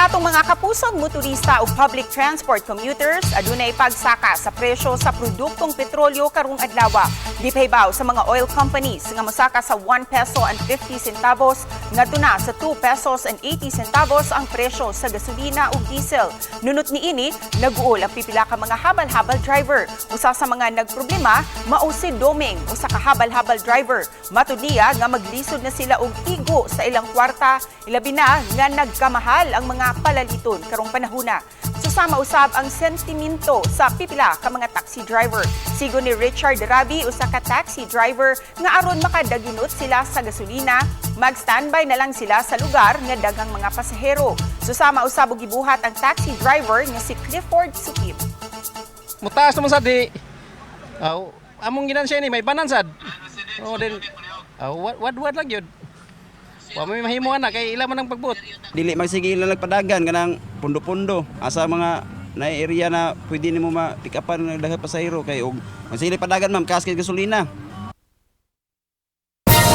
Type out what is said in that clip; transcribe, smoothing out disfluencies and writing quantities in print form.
Sa atong mga kapusong motorista o public transport commuters, adunay pagsaka sa presyo sa produktong petrolyo karong adlaw. Gipahibaw sa mga oil companies nga mosaka sa 1 peso and 50 centavos ngadto na sa 2 pesos and 80 centavos ang presyo sa gasolina ug diesel. Nunot niini, nag-uol ang pipila ka mga habal-habal driver. Usa sa mga nagproblema mao si Doming, usa ka habal-habal driver. Matud niya nga maglisod na sila og igo sa ilang kwarta, ilabi na nga nagkamahal ang mga palaliton karong panahuna. Susama usab ang sentimento sa pipila ka mga taxi driver. Sigon ni Richard Rabi, usa ka taxi driver, nga aron makadaginot sila sa gasolina, mag-standby na lang sila sa lugar nga daghang mga pasahero. Susama usab og gibuhat ang taxi driver nga si Clifford Sukim. Mutaas naman sad di. Among ginansya ni may banan sad. Oh, then wad wad lang yun. Wa may mahimo na kay ila man ang pagbuot. Dili magsige ila nagpadagan kanang pundo-pundo asa mga na area na pwede nimo ma pick upan ng daghang pasahero kay og magsige padagan, ma'am, kas kay gasolina.